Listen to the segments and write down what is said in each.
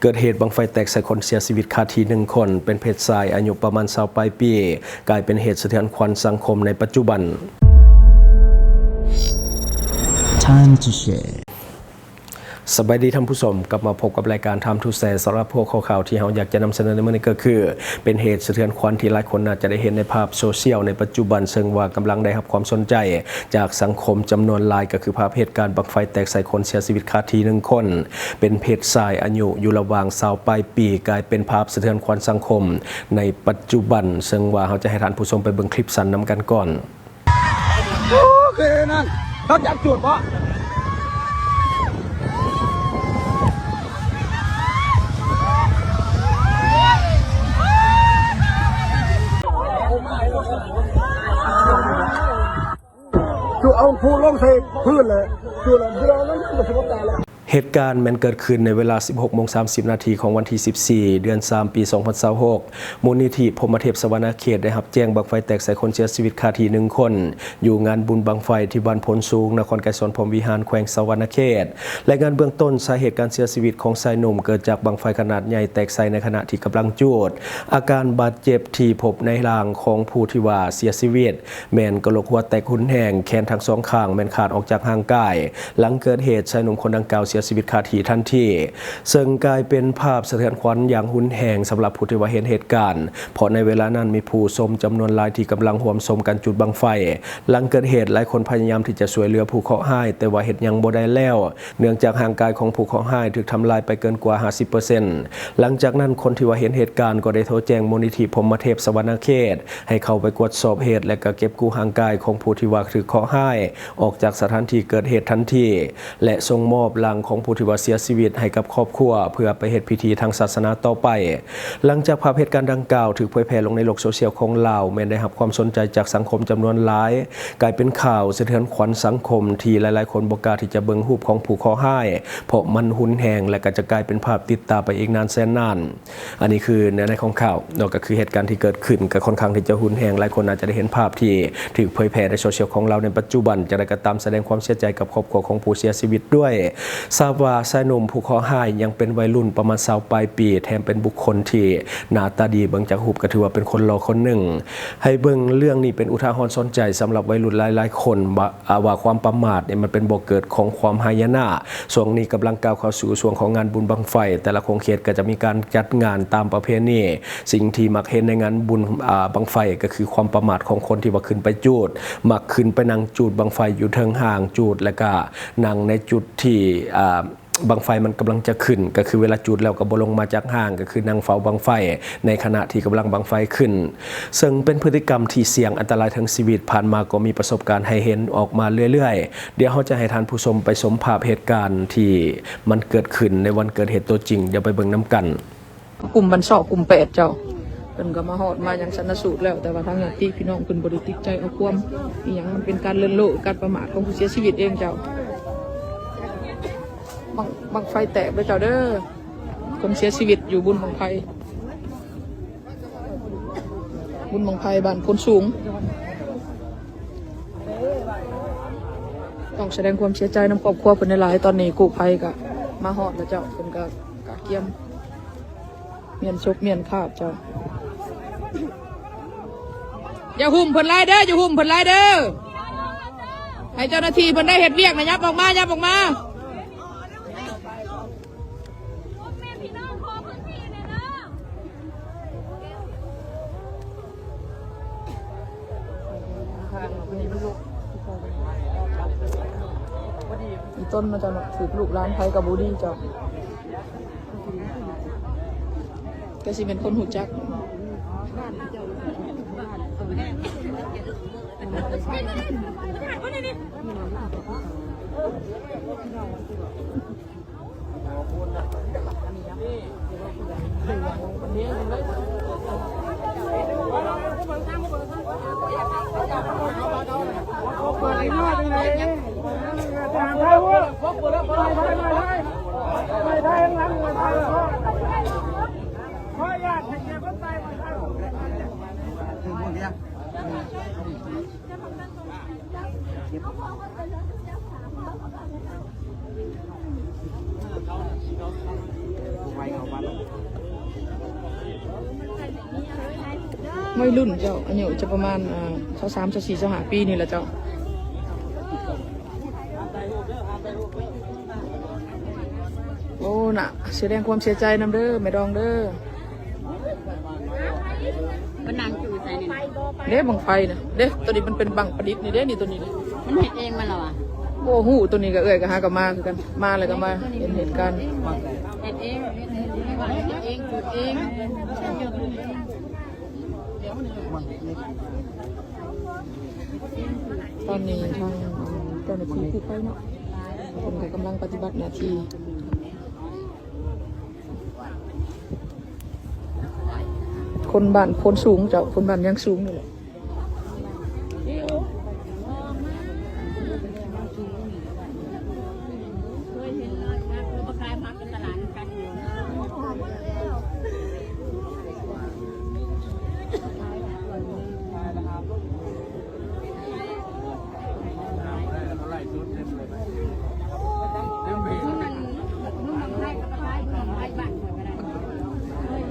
ເກີດເຫດບັ້ງໄຟແຕກໃສ່ຄົນເສຍຊີວິດຄາທີ່ໜຶ່ງຄົນ ເປັນເພດຊາຍອາຍຸປະມານຊາວປາຍປີ ກາຍເປັນເຫດສະເທືອນຂວັນສັງຄົມໃນປັດຈຸບັນ. Time to share. ສະບາຍດີທ່ານຜູ້ຊົມ, ກັບມາພົບກັບລາຍການ Time to Share. ສຳລັບຫົວຂໍ້ຂ່າວທີ່ເຮົາຢາກຈະນຳສະເໜີໃນມື້ນີ້ກໍຄື ເປັນເຫດສະເທືອນຂວັນທີ່ຫຼາຍຄົນໜ້າຈະໄດ້ເຫັນໃນພາບໂຊຊຽວໃນປັດຈຸບັນ, ເຊິ່ງວ່າກຳລັງໄດ້ຮັບຄວາມສົນໃຈຈາກສັງຄົມຈຳນວນຫຼາຍ, ກໍຄືພາບເຫດການບັ້ງໄຟແຕກໃສ່ຄົນເສຍຊີວິດຄາທີ່ໜຶ່ງຄົນ, ເປັນເພດຊາຍອາຍຸຢູ່ລະຫວ່າງຊາວປາຍປີ, ກາຍເປັນພາບສະເທືອນຂວັນສັງຄົມໃນປັດຈຸບັນ, ເຊິ່ງວ່າເຮົາຈະໃຫ້ທ່ານຜູ້ຊົມໄປເບິ່ງຄລິບສັ້ນນຳກັນກ່ອນ. ໂອ້ ຄືນັ້ນ ເຂົາຈັບຈູດບໍ່? ຈູດເອົາພູລົງໃສ່ພື້ນແຫຼະ ຈູດແລ້ວ ເວລານັ້ນມັນຊິບໍ່ແຕກແລ້ວ. ເຫດການແມ່ນເກີດຂຶ້ນໃນເວລາສິບຫົກໂມງສາມສິບນາທີຂອງວັນທີສິບສີ່ ເດືອນສາມ ປີສອງພັນຊາວຫົກ ມູນນິທິພົມມະເທບສະຫວັນນະເຂດໄດ້ຮັບແຈ້ງບັ້ງໄຟແຕກໃສ່ຄົນເສຍຊີວິດຄາທີ່ໜຶ່ງຄົນ ຢູ່ງານບຸນບັ້ງໄຟທີ່ບ້ານໂພນສູງ ນະຄອນໄກສອນພົມວິຫານ ແຂວງສະຫວັນນະເຂດ. ລາຍງານເບື້ອງຕົ້ນ, ສາເຫດການເສຍຊີວິດຂອງຊາຍໜຸ່ມເກີດຈາກບັ້ງໄຟຂະໜາດໃຫຍ່ແຕກໃສ່ໃນຂະນະທີ່ກຳລັງຈູດ. ອາການບາດເຈັບທີ່ພົບໃນຮ່າງຂອງຜູ້ທີ່ວ່າເສຍຊີວິດ ແມ່ນກະໂຫຼກຫົວແຕກຮຸນແຮງ, ແຂນທັງສອງຂ້າງແມ່ນຂາດອອກຈາກຮ່າງກາຍ. ຫຼັງເກີດເຫດ, ຊາຍໜຸ່ມຄົນດັ່ງກ່າວເສຍຊີວິດຄາທີ່ທັນທີ, ເຊິ່ງກາຍເປັນພາບສະເທືອນຂວັນຢ່າງຮຸນແຮງສຳລັບຜູ້ທີ່ວ່າເຫັນເຫດການ, ເພາະໃນເວລານັ້ນມີຜູ້ຊົມຈຳນວນຫຼາຍທີ່ກຳລັງຮ່ວມຊົມການຈູດບັ້ງໄຟ. ຫຼັງເກີດເຫດ, ຫຼາຍຄົນພະຍາຍາມທີ່ຈະຊ່ວຍເຫຼືອຜູ້ເຄາະຮ້າຍ, ແຕ່ວ່າເຮັດຫຍັງບໍ່ໄດ້ແລ້ວ, ເນື່ອງຈາກຮ່າງກາຍຂອງຜູ້ເຄາະຮ້າຍຖືກທຳລາຍໄປເກີນກວ່າຫ້າສິບເປີເຊັນ. ຫຼັງຈາກນັ້ນ, ຄົນທີ່ວ່າເຫັນເຫດການກໍໄດ້ໂທແຈ້ງມູນນິທິພົມມະເທບສະຫວັນນະເຂດ ໃຫ້ເຂົ້າໄປກວດສອບເຫດ ແລະ ກະເກັບກູ້ຮ່າງກາຍຂອງຜູ້ທີ່ວ່າຖືກເຄາະຮ້າຍອອກຈາກສະຖານທີ່ເກີດເຫດທັນທີ ແລະ ສົ່ງມອບຮ່າງຂອງຜູ້ທີ່ວ່າເສຍຊີວິດໃຫ້ກັບຄອບຄົວ ເພື່ອໄປເຮັດພິທີທາງສາສະໜາຕໍ່ໄປ. ຫຼັງຈາກພາບເຫດການດັ່ງກ່າວຖືກເຜີຍແຜ່ລົງໃນໂລກໂຊຊຽວຂອງລາວ, ແມ່ນໄດ້ຮັບຄວາມສົນໃຈຈາກສັງຄົມຈຳນວນຫຼາຍ, ກາຍເປັນຂ່າວສະເທືອນຂວັນສັງຄົມທີ່ຫຼາຍໆຄົນບໍ່ກ້າທີ່ຈະເບິ່ງຮູບຂອງຜູ້ເຄາະຮ້າຍ, ເພາະມັນຮຸນແຮງ ແລະ ກໍຈະກາຍເປັນພາບຕິດຕາໄປອີກນານແສນນານ. ອັນນີ້ຄືເນື້ອໃນຂອງຂ່າວເນາະ, ກໍຄືເຫດການທີ່ເກີດຂຶ້ນກໍຄ່ອນຂ້າງທີ່ຈະຮຸນແຮງ, ຫຼາຍຄົນອາດຈະໄດ້ເຫັນພາບທີ່ຖືກເຜີຍແຜ່ໃນໂຊຊຽວຂອງລາວໃນປັດຈຸບັນ. ຢ່າງໃດກໍຕາມ, ສະແດງຄວາມເສຍໃຈກັບຄອບຄົວຂອງຜູ້ເສຍຊີວິດດ້ວຍ. ຊາບວ່າຊາຍໜຸ່ມຜູ້ເຄາະຮ້າຍຍັງເປັນໄວລຸ້ນປະມານຊາວປາຍປີ, ແຖມເປັນບຸກຄົນທີ່ໜ້າຕາດີ, ເບິ່ງຈາກຮູບກໍຖືວ່າເປັນຄົນຫຼໍ່ຄົນໜຶ່ງ. ໃຫ້ເບິ່ງເລື່ອງນີ້ເປັນອຸທາຫອນສອນໃຈສຳລັບໄວລຸ້ນຫຼາຍໆຄົນວ່າ ອາ ວ່າຄວາມປະໝາດນີ້ມັນເປັນບໍ່ເກີດຂອງຄວາມຫາຍະນະ. ຊ່ວງນີ້ກຳລັງກ້າວເຂົ້າສູ່ຊ່ວງຂອງງານບຸນບັ້ງໄຟ, ແຕ່ລະຂົງເຂດກໍຈະມີການຈັດງານຕາມປະເພນີ. ສິ່ງທີ່ມັກເຫັນໃນງານບຸນ ອາ ບັ້ງໄຟກໍຄືຄວາມປະໝາດຂອງຄົນທີ່ວ່າຂຶ້ນໄປຈູດ, ມັກຂຶ້ນໄປນັ່ງຈູດບັ້ງໄຟຢູ່ເທິງຮ່າງຈູດ ແລະ ກະນັ່ງໃນຈຸດທີ່ ອາ ບັ້ງໄຟມັນກຳລັງຈະຂຶ້ນ, ກໍຄືເວລາຈູດແລ້ວກໍບໍ່ລົງມາຈາກຮ່າງ, ກໍຄືນັ່ງເຝົ້າບັ້ງໄຟໃນຂະນະທີ່ກຳລັງບັ້ງໄຟຂຶ້ນ, ເຊິ່ງເປັນພຶດຕິກຳທີ່ສ່ຽງອັນຕະລາຍເຖິງຊີວິດ. ຜ່ານມາກໍມີປະສົບການໃຫ້ເຫັນອອກມາເລື້ອຍໆ. ດຽວເຮົາຈະໃຫ້ທ່ານຜູ້ຊົມໄປຊົມພາບເຫດການທີ່ມັນເກີດຂຶ້ນໃນວັນເກີດເຫດຕົວຈິງ, ດຽວໄປເບິ່ງນຳກັນ. ກຸ່ມບັນຊອກ ກຸ່ມແປດເຈົ້າ, ເພິ່ນກໍມາຮອດມາຫຍັງຊັນນະສູດແລ້ວ, ແຕ່ວ່າທາງຍາດຕິພີ່ນ້ອງເພິ່ນບໍ່ໄດ້ຕິດໃຈເອົາຄວາມອີ່ຫຍັງ, ມັນເປັນການເລີນໂລະ ການປະໝາດຂອງຜູ້ເສຍຊີວິດເອງເຈົ້າ. ບັ້ງ ບັ້ງໄຟແຕກເດີເຈົ້າເດີ, ຄົນເສຍຊີວິດຢູ່ບຸນບັ້ງໄຟ, ບຸນບັ້ງໄຟບ້ານໂພນສູງ. ຕ້ອງສະແດງຄວາມເສຍໃຈນຳຄອບຄົວເພິ່ນຫຼາຍໆ. ຕອນນີ້ກູ້ໄພກໍມາຮອດແລ້ວເຈົ້າ, ເພິ່ນກໍກະກຽມ ມ້ຽນສົບມ້ຽນຄາບເຈົ້າ. ຢ່າຫຸ້ມເພິ່ນຫຼາຍເດີ, ຢ່າຫຸ້ມເພິ່ນຫຼາຍເດີ. ໃຫ້ເຈົ້າໜ້າທີ່ເພິ່ນໄດ້ເຮັດວຽກນະ, ຫຍັບອອກມາ, ຫຍັບອອກມາ. ອີ່ຕົນມາຈາກຖືກລູກຫຼານໃຜກໍບໍ່ດີເຈົ້າ. ກໍຊິແມ່ນຄົນຮູ້ຈັກ. ໄວລຸ້ນເຈົ້າ ອາຍຸຈະປະມານ ເອີ ຊາວສາມ ຊາວສີ່ ຊາວຫ້າປີນີ້ແຫຼະເຈົ້າ. ໂອ້ ນະ ສະແດງຄວາມເສຍໃຈນຳເດີ ແມ່ດອງເດີ. ເພິ່ນນັ່ງຢູ່ໃສນີ້? ເດ້ ບັ້ງໄຟນະ ເດ້ ໂຕນີ້ມັນເປັນບັ້ງປະດິດນີ້ເດ້ ນີ້ ໂຕນີ້ ມັນເຮັດເອງມັນລະຫວາ? ບໍ່ຮູ້ ໂຕນີ້ກໍເອື້ອຍກໍຫາກໍມາຄືກັນ ມາແລ້ວກໍມາເຫັນເຫດການ ເຮັດເອງ ເຮັດເອງ ເຮັດເອງ ຈູດເອງ. ຕອນນີ້ທາງເຈົ້າໜ້າທີ່ກູ້ໄພເນາະ ເພິ່ນກໍກຳລັງປະຕິບັດໜ້າທີ່. ຄົນບ້ານໂພນສູງເຈົ້າ ຄົນບ້ານຍາງສູງນີ້ແຫຼະ.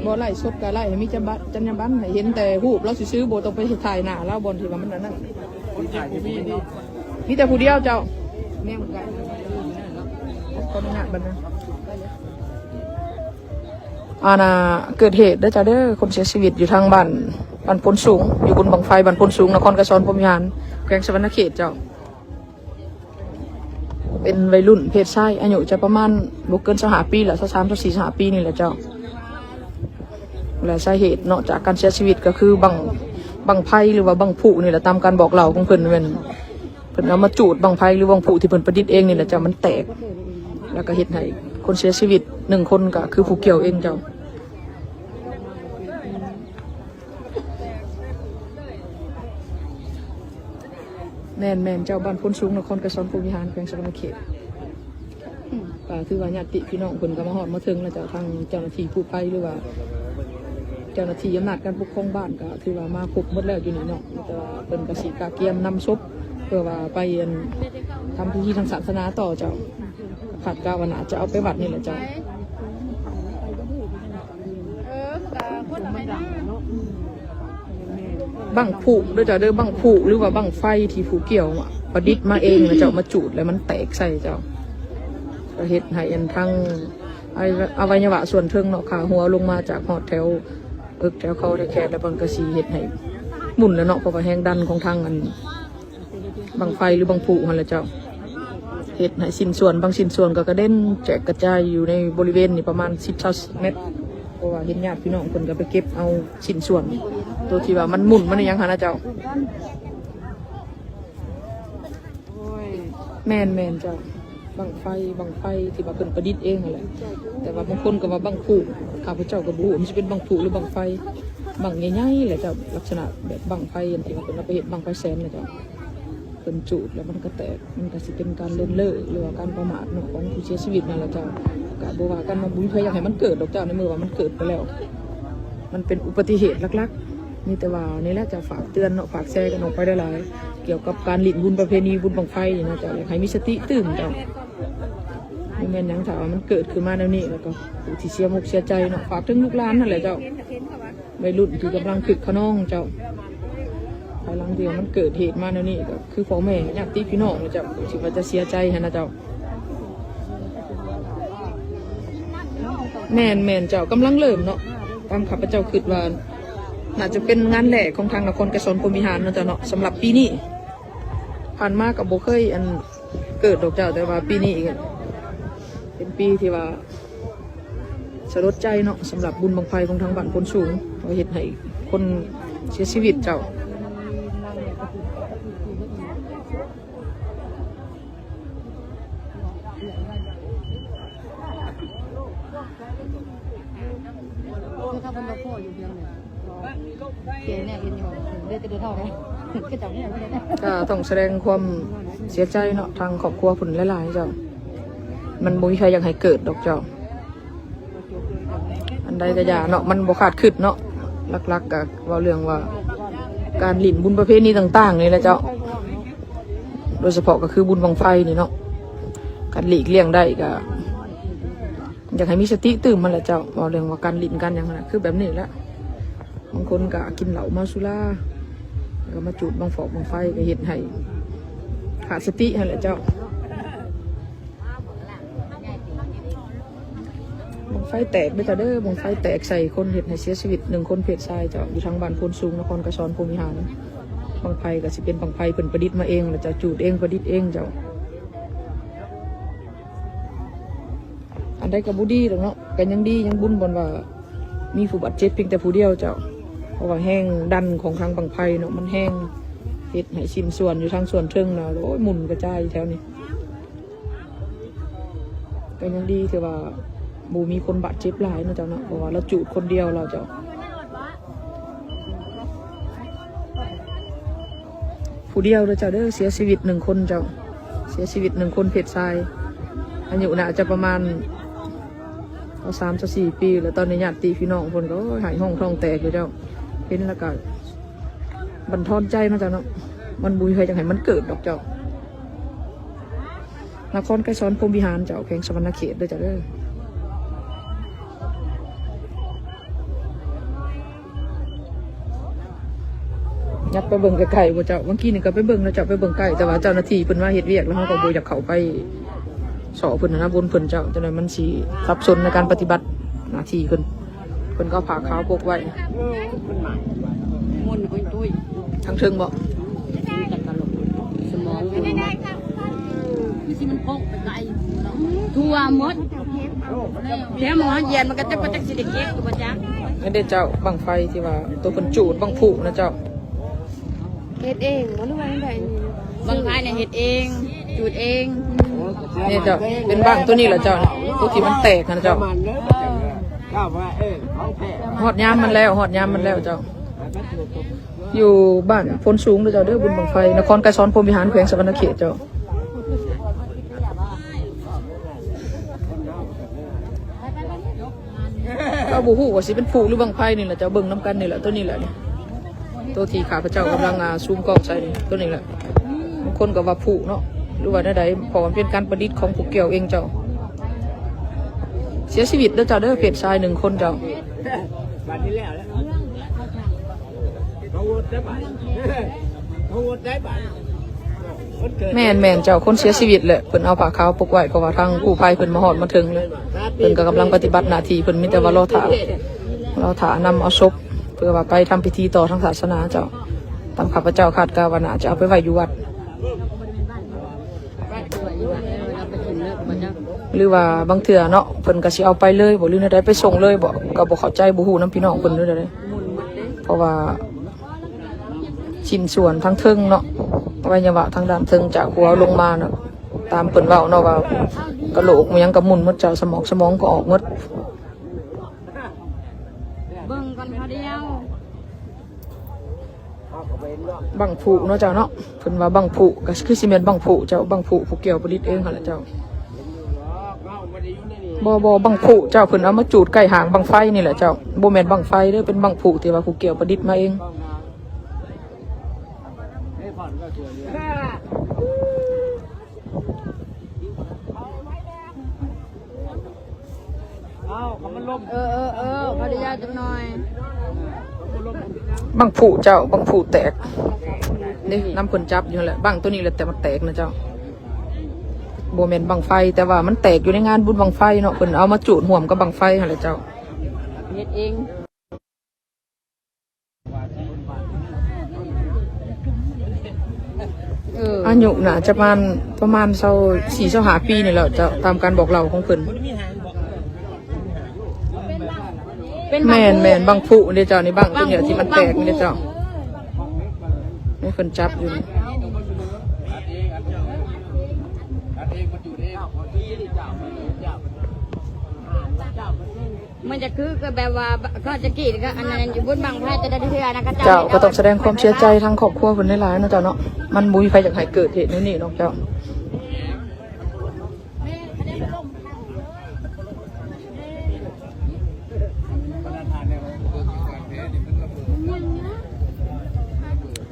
ບໍ່ ໄລຟ໌ສົດກໍໄລຟ໌ໃຫ້ມີຈັນຍາບັນ ໃຫ້ເຫັນແຕ່ຮູບລາວຊື່ໆ ບໍ່ຕ້ອງໄປຖ່າຍໜ້າລາວ ບ່ອນທີ່ວ່າມັນອັນນັ້ນ. ມີແຕ່ຜູ້ດຽວເຈົ້າ ແມ່ນກັນ ຂໍອະນຸຍາດບັດນະ. ອັນນ່າ ເກີດເຫດເດີເຈົ້າເດີ ຄົນເສຍຊີວິດຢູ່ທາງບ້ານ ບ້ານໂພນສູງ ຢູ່ບຸນບັ້ງໄຟບ້ານໂພນສູງ ນະຄອນໄກສອນ ພົມວິຫານ ແຂວງສະຫວັນນະເຂດເຈົ້າ. ເປັນໄວລຸ້ນເພດຊາຍ ອາຍຸຈະປະມານບໍ່ເກີນຊາວຫ້າປີລະ ຊາວສາມ ຊາວສີ່ ຊາວຫ້າປີນີ້ແຫຼະເຈົ້າ. ແລະສາເຫດເນາະ ຈາກການເສຍຊີວິດກໍຄືບັ້ງ ບັ້ງໄຟ ຫຼືວ່າບັ້ງຜຸນີ້ແຫຼະ ຕາມການບອກເລົ່າຂອງເພິ່ນແມ່ນ ເພິ່ນເອົາມາຈູດບັ້ງໄຟ ຫຼືບັ້ງຜຸທີ່ເພິ່ນປະດິດເອງນີ້ແຫຼະເຈົ້າ ມັນແຕກ ແລ້ວກໍເຮັດໃຫ້ຄົນເສຍຊີວິດໜຶ່ງຄົນ ກໍຄືຜູ້ກ່ຽວເອງເຈົ້າ. ແມ່ນໆ ເຈົ້າ ບ້ານໂພນສູງ ນະຄອນໄກສອນ ພົມວິຫານ ແຂວງສະຫວັນນະເຂດ. ກໍຖືວ່າຍາດຕິພີ່ນ້ອງເພິ່ນກໍມາຮອດມາເຖິງແລ້ວເຈົ້າ ທາງເຈົ້າໜ້າທີ່ກູ້ໄພ ຫຼືວ່າເຈົ້າໜ້າທີ່ອຳນາດການປົກຄອງບ້ານ ກໍຖືວ່າມາຄົບໝົດແລ້ວຢູ່ນີ້ເນາະ ແຕ່ວ່າເພິ່ນກໍຊິກະກຽມນຳສົບ ເພື່ອວ່າໄປ ອັນ ທຳພິທີທາງສາສະໜາຕໍ່ເຈົ້າ. ຄາດກະວ່າໜ້າຈະເອົາໄປວັດນີ້ແຫຼະເຈົ້າ. ບັ້ງຜຸເດີເຈົ້າເດີ ບັ້ງຜຸ ຫຼືວ່າບັ້ງໄຟທີ່ຜູ້ກ່ຽວປະດິດມາເອງນະເຈົ້າ ມາຈູດແລ້ວມັນແຕກໃສ່ເຈົ້າ ກໍເຮັດໃຫ້ອັນທັງ ອະໄວຍະວະສ່ວນເທິງເນາະ ຂາຫົວລົງມາຈາກຮອດແຖວເອິກແຖວເຂົ່າແຖວແຂນ ແລ້ວມັນກໍຊິເຮັດໃຫ້ໝຸ່ນແລ້ວເນາະ ເພາະວ່າແຮງດັນຂອງທາງອັນ ບັ້ງໄຟ ຫຼືບັ້ງຜຸຫັ້ນແຫຼະເຈົ້າ ເຮັດໃຫ້ຊິ້ນສ່ວນ ບາງຊິ້ນສ່ວນກໍກະເດັນແຈກກະຈາຍຢູ່ໃນບໍລິເວນນີ້ປະມານສິບ ຊາວແມັດ ເພາະວ່າເຫັນຍາດພີ່ນ້ອງເພິ່ນກໍໄປເກັບເອົາຊິ້ນສ່ວນ ໂຕທີ່ວ່າມັນໝຸ່ນມັນອີ່ຫຍັງຫັ້ນນະເຈົ້າ. ແມ່ນໆ ເຈົ້າ. ບັ້ງໄຟ ບັ້ງໄຟທີ່ວ່າເພິ່ນປະດິດເອງຫັ້ນແຫຼະ ແຕ່ວ່າບາງຄົນກໍວ່າບັ້ງຜຸ ຂ້າພະເຈົ້າກໍບໍ່ຮູ້ວ່າມັນຊິເປັນບັ້ງຜຸ ຫຼືບັ້ງໄຟ ບັ້ງໃຫຍ່ໆແຫຼະເຈົ້າ ລັກສະນະແບບບັ້ງໄຟອັນທີ່ວ່າເພິ່ນເອົາໄປເຮັດບັ້ງໄຟແສນນະເຈົ້າ ເພິ່ນຈູດແລ້ວມັນກໍແຕກ ມັນກໍຊິເປັນການເລີນເລີ ຫຼືວ່າການປະໝາດເນາະ ຂອງຜູ້ເສຍຊີວິດນັ້ນແຫຼະເຈົ້າ ກໍບໍ່ວ່າກັນເນາະ ບໍ່ມີໃຜຢາກໃຫ້ມັນເກີດດອກເຈົ້າ ໃນເມື່ອວ່າມັນເກີດໄປແລ້ວ ມັນເປັນອຸບັດຕິເຫດຫຼັກໆ ມີແຕ່ວ່ານີ້ແຫຼະ ຈະຝາກເຕືອນເນາະ ຝາກແຊກັນອອກໄປຫຼາຍໆ ກ່ຽວກັບການຫຼິ້ນບຸນປະເພນີບຸນບັ້ງໄຟນີ້ເນາະ ເຈົ້າ ຢາກໃຫ້ມີສະຕິຕື່ມເຈົ້າ ບໍ່ແມ່ນຫຍັງ ຖ້າວ່າມັນເກີດຂຶ້ນມາແນວນີ້ ແລ້ວກໍຜູ້ທີ່ເສຍມຸກເສຍໃຈເນາະ ຝາກເຖິງລູກຫຼານຫັ້ນແຫຼະເຈົ້າ ໄວລຸ້ນທີ່ກຳລັງຄຶກຂະນອງເຈົ້າ ພາຍຫຼັງທີ່ວ່າມັນເກີດເຫດມາແນວນີ້ ກໍຄືພໍ່ແມ່ຍາດຕິພີ່ນ້ອງເຈົ້າ ທີ່ວ່າຈະເສຍໃຈຫັ້ນນະເຈົ້າ. ແມ່ນໆ ເຈົ້າ ກຳລັງເລີ່ມເນາະ ຕາມຂ້າພະເຈົ້າຄິດວ່າ ໜ້າຈະເປັນງານແລກຂອງທາງນະຄອນໄກສອນພົມວິຫານເນາະເຈົ້າເນາະ ສຳລັບປີນີ້ ຜ່ານມາກໍບໍ່ເຄີຍ ອັນ ເກີດດອກເຈົ້າ ແຕ່ວ່າປີນີ້ເປັນປີທີ່ວ່າສະຫຼົດໃຈເນາະ ສຳລັບບຸນບັ້ງໄຟຂອງທາງບ້ານໂພນສູງ ວ່າເຮັດໃຫ້ຄົນເສຍຊີວິດເຈົ້າ. ກໍຕ້ອງສະແດງຄວາມເສຍໃຈເນາະ ທາງຄອບຄົວເພິ່ນຫຼາຍໆເຈົ້າ ມັນບໍ່ມີໃຜຢາກໃຫ້ເກີດດອກເຈົ້າ ອັນໃດກໍຢ່າເນາະ ມັນບໍ່ຄາດຄິດເນາະ ຫຼັກໆກໍເວົ້າເລື່ອງວ່າ ການຫຼິ້ນບຸນປະເພນີຕ່າງໆນີ້ແຫຼະເຈົ້າ ໂດຍສະເພາະກໍຄືບຸນບັ້ງໄຟນີ້ເນາະ ຄັນຫຼີກລ່ຽງໄດ້ກໍ ຢາກໃຫ້ມີສະຕິຕື່ມຫັ້ນແຫຼະເຈົ້າ ເວົ້າເລື່ອງວ່າການຫຼິ້ນການຫຍັງຫັ້ນນະ ຄືແບບນີ້ແຫຼະ ບາງຄົນກໍກິນເຫຼົ້າເມົາສຸລາ ແລ້ວກໍມາຈູດບັ້ງຟອກບັ້ງໄຟ ກໍເຮັດໃຫ້ຂາດສະຕິຫັ້ນແຫຼະເຈົ້າ. ບັ້ງໄຟແຕກເດີເຈົ້າເດີ ບັ້ງໄຟແຕກໃສ່ຄົນ ເຮັດໃຫ້ເສຍຊີວິດໜຶ່ງຄົນເພດຊາຍເຈົ້າ ຢູ່ທາງບ້ານໂພນສູງ ນະຄອນໄກສອນ ພົມວິຫານ. ບັ້ງໄຟກໍຊິເປັນບັ້ງໄຟເພິ່ນປະດິດມາເອງ ແລ້ວເຈົ້າ ຈູດເອງ ປະດິດເອງເຈົ້າ. ອັນໃດກໍບໍ່ດີດອກເນາະ ກໍຍັງດີ ຍັງບຸນບ່ອນວ່າມີຜູ້ບາດເຈັບພຽງແຕ່ຜູ້ດຽວເຈົ້າ ເພາະວ່າແຮງດັນຂອງທາງບັ້ງໄຟເນາະ ມັນແຮງ ເຮັດໃຫ້ຊິ້ນສ່ວນຢູ່ທາງສ່ວນເທິງນະ ໂອ້ຍ ໝຸ່ນກະຈາຍຢູ່ແຖວນີ້. ກໍຍັງດີທີ່ວ່າບໍ່ມີຄົນບາດເຈັບຫຼາຍເນາະເຈົ້າເນາະ ເພາະວ່າລາວຈູດຄົນດຽວລາວເຈົ້າ. ຜູ້ດຽວເດີເຈົ້າເດີ ເສຍຊີວິດໜຶ່ງຄົນເຈົ້າ ເສຍຊີວິດໜຶ່ງຄົນເພດຊາຍ ອາຍຸໜ້າຈະປະມານຊາວສາມ ຊາວສີ່ປີ ແລ້ວຕອນນີ້ຍາດຕິພີ່ນ້ອງເພິ່ນກໍ ໂອ້ຍ ໄຫ້ຮ້ອງທ້ອງແຕກຢູ່ເຈົ້າ. ເຫັນແລ້ວກໍບັນທອນໃຈເນາະເຈົ້າເນາະ ມັນບໍ່ມີໃຜຢາກໃຫ້ມັນເກີດດອກເຈົ້າ. ນະຄອນໄກສອນ ພົມວິຫານເຈົ້າ ແຂວງສະຫວັນນະເຂດເດີເຈົ້າເດີ. ຍັບໄປເບິ່ງໃກ້ໆບໍ່ເຈົ້າ ບາງທີນີ້ກໍໄປເບິ່ງນະເຈົ້າ ໄປເບິ່ງໃກ້ ແຕ່ວ່າເຈົ້າໜ້າທີ່ເພິ່ນມາເຮັດວຽກ ແລ້ວເຮົາກໍບໍ່ຢາກເຂົ້າໄປສໍ້ເພິ່ນຫັ້ນນະ ບົນເພິ່ນເຈົ້າ ຈັ່ງໃດມັນຊິສັບສົນໃນການປະຕິບັດໜ້າທີ່ເພິ່ນ. ເພິ່ນກໍເອົາຜ້າຂາວປົກໄວ້ ໝຸ່ນຕຸ້ຍໆ ທາງເທິງບໍ່? ສະໝອງ ຄືຊິມັນໂພກໄປໄກ ທົ່ວໝົດ ແຖວໝໍຮຽນມັນກໍຈັກ ບໍ່ຈັກຊິໄດ້ເກັບຢູ່ບໍ່ຈັກ. ນັ້ນເດ້ເຈົ້າ ບັ້ງໄຟທີ່ວ່າໂຕເພິ່ນຈູດ ບັ້ງຜຸນະເຈົ້າ. ເຮັດເອງບໍ່ ຫຼືວ່າຈັ່ງໃດ? ບັ້ງໄຟນີ້ເຮັດເອງ ຈູດເອງ. ນີ້ເຈົ້າ ເປັນບັ້ງໂຕນີ້ລະເຈົ້າ ໂຕທີ່ມັນແຕກຫັ້ນນະເຈົ້າ. ຮອດຍາມມັນແລ້ວ ຮອດຍາມມັນແລ້ວເຈົ້າ. ຢູ່ບ້ານໂພນສູງເດີເຈົ້າເດີ ບຸນບັ້ງໄຟ ນະຄອນໄກສອນ ພົມວິຫານ ແຂວງສະຫວັນນະເຂດເຈົ້າ. ກໍບໍ່ຮູ້ວ່າຊິເປັນຜຸຫຼືບັ້ງໄຟນີ້ແຫຼະເຈົ້າ ເບິ່ງນຳກັນນີ້ແຫຼະ ໂຕນີ້ແຫຼະ ໂຕທີ່ຂ້າພະເຈົ້າກຳລັງ ອ່າ ຊູມກ້ອງໃສ່ນີ້ ໂຕນີ້ແຫຼະ. ບາງຄົນກໍວ່າຜຸເນາະ ຫຼືວ່າແນວໃດ ເພາະວ່າມັນເປັນການປະດິດຂອງຜູ້ກ່ຽວເອງເຈົ້າ. ເສຍຊີວິດເດີເຈົ້າເດີ ເພດຊາຍໜຶ່ງຄົນເຈົ້າ. ແມ່ນໆ ເຈົ້າ ຄົນເສຍຊີວິດແຫຼະ ເພິ່ນເອົາຜ້າຂາວປົກໄວ້ ເພາະວ່າທາງກູ້ໄພເພິ່ນມາຮອດມາເຖິງແລ້ວ ເພິ່ນກໍກຳລັງປະຕິບັດໜ້າທີ່ ເພິ່ນມີແຕ່ວ່າລໍຖ້າ ລໍຖ້ານຳເອົາສົບ ເພື່ອວ່າໄປທຳພິທີຕໍ່ທາງສາສະໜາເຈົ້າ. ຕາມຂ້າພະເຈົ້າຄາດການວ່າໜ້າຈະເອົາໄປໄວ້ຢູ່ວັດ ຫຼືວ່າບາງເທື່ອເນາະ ເພິ່ນກໍຊິເອົາໄປເລີຍບໍ ຫຼືແນວໃດ ໄປສົ່ງເລີຍບໍ ກໍບໍ່ເຂົ້າໃຈ ບໍ່ຮູ້ນຳພີ່ນ້ອງເພິ່ນເລີຍ. ເພາະວ່າຊິ້ນສ່ວນທາງເທິງເນາະ ອະໄວຍະວະທາງດ້ານເທິງ ຈາກຫົວລົງມາເນາະ ຕາມເພິ່ນເວົ້າເນາະວ່າ ກະໂຫຼກອີ່ຫຍັງກໍໝຸ່ນໝົດເຈົ້າ ສະໝອງ ສະໝອງກໍອອກໝົດ. ເບິ່ງກ່ອນຄາວດຽວ. ບັ້ງຜຸເນາະເຈົ້າເນາະ ເພິ່ນວ່າບັ້ງຜຸ ກໍຄືຊິແມ່ນບັ້ງຜຸເຈົ້າ ບັ້ງຜຸຜູ້ກ່ຽວປະດິດເອງຫັ້ນແຫຼະເຈົ້າ. ບໍ່ ບໍ່ ບັ້ງຜຸເຈົ້າ ເພິ່ນເອົາມາຈູດໃກ້ຫາງບັ້ງໄຟນີ້ແຫຼະເຈົ້າ ບໍ່ແມ່ນບັ້ງໄຟເດີ ເປັນບັ້ງຜຸທີ່ວ່າຜູ້ກ່ຽວປະດິດມາເອງ. ເອີ ເອີ ເອີ ຂໍອະນຸຍາດຈັກໜ່ອຍ. ບັ້ງຜຸເຈົ້າ ບັ້ງຜຸແຕກເດ້ ນຳເພິ່ນຈັບຢູ່ຫັ້ນແຫຼະ ບັ້ງໂຕນີ້ແຫຼະ ແຕ່ມັນແຕກນະເຈົ້າ. ບໍ່ແມ່ນບັ້ງໄຟ ແຕ່ວ່າມັນແຕກຢູ່ໃນງານບຸນບັ້ງໄຟເນາະ ເພິ່ນເອົາມາຈູດຮ່ວມກັບບັ້ງໄຟຫັ້ນແຫຼະເຈົ້າ. ເຮັດເອງ. ເອີ ອາຍຸໜ້າຈະປະມານ ປະມານຊາວສີ່ ຊາວຫ້າປີນີ້ແຫຼະເຈົ້າ ຕາມການບອກເລົ່າຂອງເພິ່ນ. ແມ່ນໆ ບັ້ງຜຸເດ້ເຈົ້າ ນີ້ບັ້ງໂຕນີ້ທີ່ມັນແຕກນີ້ເດ້ເຈົ້າ ນີ້ເພິ່ນຈັບຢູ່. ມັນຈະຄື ຄືແບບວ່າ ເຂົາຈະກີ້ກໍອັນນັ້ນຢູ່ບົນບັ້ງໄຟແຕ່ລະເທື່ອນະ ເຂົາເຈົ້າ ເຈົ້າ ກໍຕ້ອງສະແດງຄວາມເສຍໃຈທາງຄອບຄົວເພິ່ນຫຼາຍໆເນາະເຈົ້າເນາະ ມັນບໍ່ມີໃຜຢາກໃຫ້ເກີດເຫດແນວນີ້ເນາະເຈົ້າ.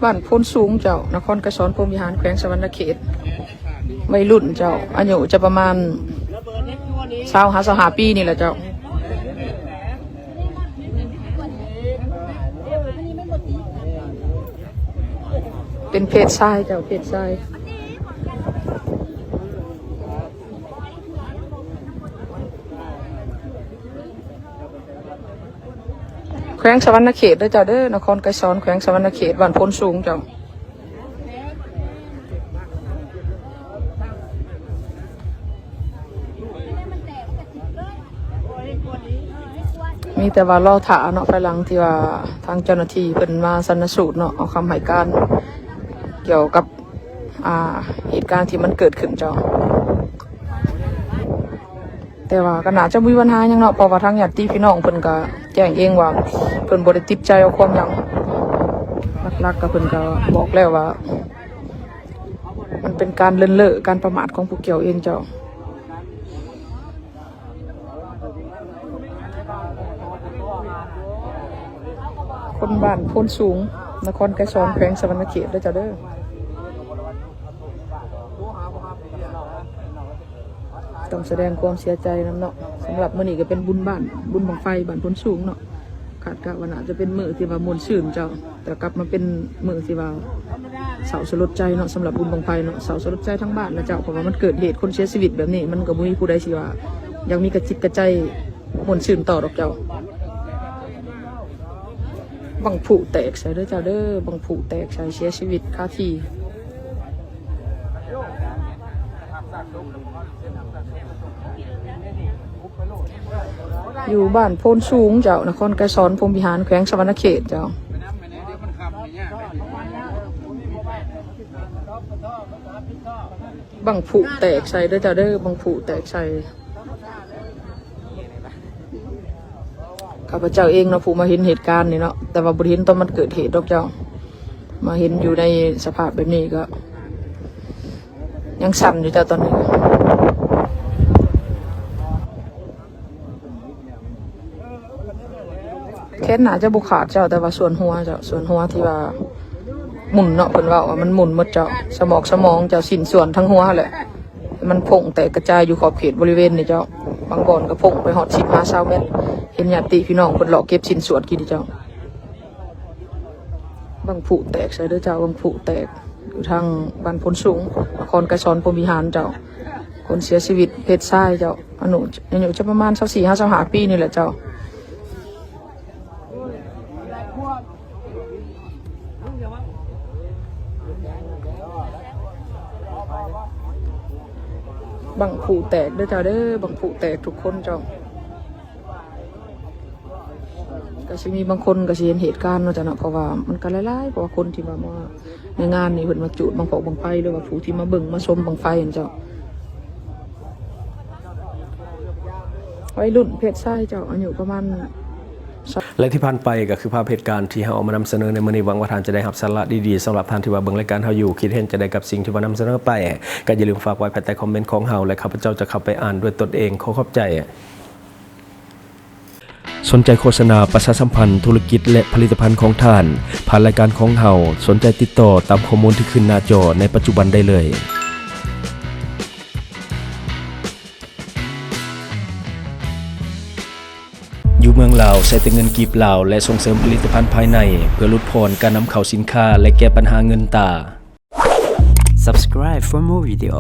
ບ້ານໂພນສູງເຈົ້າ ນະຄອນໄກສອນ ພົມວິຫານ ແຂວງສະຫວັນນະເຂດ. ໄວລຸ້ນເຈົ້າ ອາຍຸຈະປະມານຊາວຫາຊາວຫ້າປີນີ້ແຫຼະເຈົ້າ. ປັນເພດຊາຍເຈົ້າ ເພດຊາຍ. ແຂວງສະຫວັນນະເຂດເດີເຈົ້າເດີ ນະຄອນໄກສອນ ແຂວງສະຫວັນນະເຂດ ບ້ານໂພນສູງເຈົ້າ. ມີແຕ່ວ່າລໍຖ້າເນາະ ພາຍຫຼັງທີ່ວ່າທາງເຈົ້າໜ້າທີ່ເພິ່ນມາຊັນນະສູດເນາະ ເອົາຄຳໃຫ້ການກ່ຽວກັບ ອ່າ ເຫດການທີ່ມັນເກີດຂຶ້ນເຈົ້າ. ແຕ່ວ່າກໍໜ້າຈະບໍ່ມີບັນຫາຫຍັງເນາະ ເພາະວ່າທາງຍາດຕິພີ່ນ້ອງເພິ່ນກໍແຈ້ງເອງວ່າເພິ່ນບໍ່ໄດ້ຕິດໃຈເອົາຄວາມຫຍັງ. ຫຼັກໆກໍເພິ່ນກໍບອກແລ້ວວ່າ ມັນເປັນການເລີນເລີະ ການປະໝາດຂອງຜູ້ກ່ຽວເອງເຈົ້າ. ຄົນບ້ານໂພນສູງ ນະຄອນໄກສອນ ແຂວງສະຫວັນນະເຂດເດີເຈົ້າເດີ. ຕ້ອງສະແດງຄວາມເສຍໃຈນຳເນາະ. ສຳລັບມື້ນີ້ກໍເປັນບຸນບ້ານ ບຸນບັ້ງໄຟບ້ານໂພນສູງເນາະ. ຄາດກະວ່າໜ້າຈະເປັນມື້ທີ່ວ່າມ່ວນຊື່ນເຈົ້າ ແຕ່ກັບມາເປັນມື້ທີ່ວ່າເສົ້າສະຫຼົດໃຈເນາະ ສຳລັບບຸນບັ້ງໄຟເນາະ. ເສົ້າສະຫຼົດໃຈທັງບ້ານລະເຈົ້າ ເພາະວ່າມັນເກີດເຫດຄົນເສຍຊີວິດແບບນີ້ ມັນກໍບໍ່ມີຜູ້ໃດຊິວ່າຢາກມີກະຈິດກະໃຈມ່ວນຊື່ນຕໍ່ດອກເຈົ້າ. ບັ້ງຜຸແຕກໃສ່ເດີເຈົ້າເດີ ບັ້ງຜຸແຕກໃສ່ ເສຍຊີວິດຄາທີ່. ຢູ່ບ້ານໂພນສູງເຈົ້າ ນະຄອນໄກສອນ ພົມວິຫານ ແຂວງສະຫວັນນະເຂດເຈົ້າ. ບັ້ງຜຸແຕກໃສ່ເດີເຈົ້າເດີ ບັ້ງຜຸແຕກໃສ່. ຂ້າພະເຈົ້າເອງເນາະ ຜູ້ມາເຫັນເຫດການນີ້ເນາະ ແຕ່ວ່າບໍ່ໄດ້ເຫັນຕອນມັນເກີດເຫດດອກເຈົ້າ ມາເຫັນຢູ່ໃນສະພາບແບບນີ້ກໍຍັງສັ່ນຢູ່ເຈົ້າຕອນນີ້. ແຂນໜ້າຈະບໍ່ຂາດເຈົ້າ ແຕ່ວ່າສ່ວນຫົວເຈົ້າ ສ່ວນຫົວທີ່ວ່າໝຸ່ນເນາະ ເພິ່ນເວົ້າວ່າມັນໝຸ່ນໝົດເຈົ້າ ສະໝອກສະໝອງເຈົ້າ ຊິ້ນສ່ວນທັງຫົວຫັ້ນແຫຼະ ມັນໂພງແຕກກະຈາຍຢູ່ຂອບເຂດບໍລິເວນນີ້ເຈົ້າ. ບາງບ່ອນກໍໂພງໄປຮອດສິບຫາຊາວແມັດ ເຫັນຍາດຕິພີ່ນ້ອງເພິ່ນເລາະເກັບຊິ້ນສ່ວນກິນເຈົ້າ. ບັ້ງຜຸແຕກໃສ່ເດີເຈົ້າ ບັ້ງຜຸແຕກ ຢູ່ທາງບ້ານໂພນສູງ ນະຄອນໄກສອນ ພົມວິຫານເຈົ້າ. ຄົນເສຍຊີວິດເພດຊາຍເຈົ້າ ອາຍຸ ອາຍຸຈະປະມານຊາວສີ່ຫາຊາວຫ້າປີນີ້ແຫຼະເຈົ້າ. ບັ້ງຜຸແຕກເດີເຈົ້າເດີ ບັ້ງຜຸແຕກທຸກຄົນເຈົ້າ. ກະຊິມີບາງຄົນກະຊິເຫັນເຫດການເນາະເຈົ້າເນາະ ເພາະວ່າມັນກະຫຼາຍໆ ເພາະວ່າຄົນທີ່ວ່າມາໃນງານນີ້ ເພິ່ນມາຈູດບັ້ງຜອກບັ້ງໄຟ ຫຼືວ່າຜູ້ທີ່ມາເບິ່ງມາຊົມບັ້ງໄຟຫັ້ນເຈົ້າ. ໄວລຸ້ນເພດຊາຍເຈົ້າ ອາຍຸປະມານ ແລະທີ່ຜ່ານໄປກໍຄືພາບເຫດການທີ່ເຮົາເອົາມານຳສະເໜີໃນມື້ນີ້. ຫວັງວ່າທ່ານຈະໄດ້ຮັບສາລະດີໆ. ສຳລັບທ່ານທີ່ວ່າເບິ່ງລາຍການເຮົາຢູ່ ຄິດເຫັນຈັ່ງໃດກັບສິ່ງທີ່ວ່ານຳສະເໜີໄປ ກໍຢ່າລືມຝາກໄວ້ພາຍໃຕ້ຄອມເມັນຂອງເຮົາ ແລະຂ້າພະເຈົ້າຈະເຂົ້າໄປອ່ານດ້ວຍຕົນເອງ. ຂໍຂອບໃຈ. ສົນໃຈໂຄສະນາປະຊາສຳພັນທຸລະກິດ ແລະຜະລິດຕະພັນຂອງທ່ານ ຜ່ານລາຍການຂອງເຮົາ, ສົນໃຈຕິດຕໍ່ຕາມຂໍ້ມູນທີ່ຂຶ້ນໜ້າຈໍໃນປັດຈຸບັນໄດ້ເລີຍ. ຢູ່ເມືອງລາວ ໃຊ້ແຕ່ເງິນກີບລາວ ແລະສົ່ງເສີມຜະລິດຕະພັນພາຍໃນ ເພື່ອຫຼຸດຜ່ອນການນຳເຂົ້າສິນຄ້າ ແລະແກ້ບັນຫາເງິນຕາ. Subscribe for more video.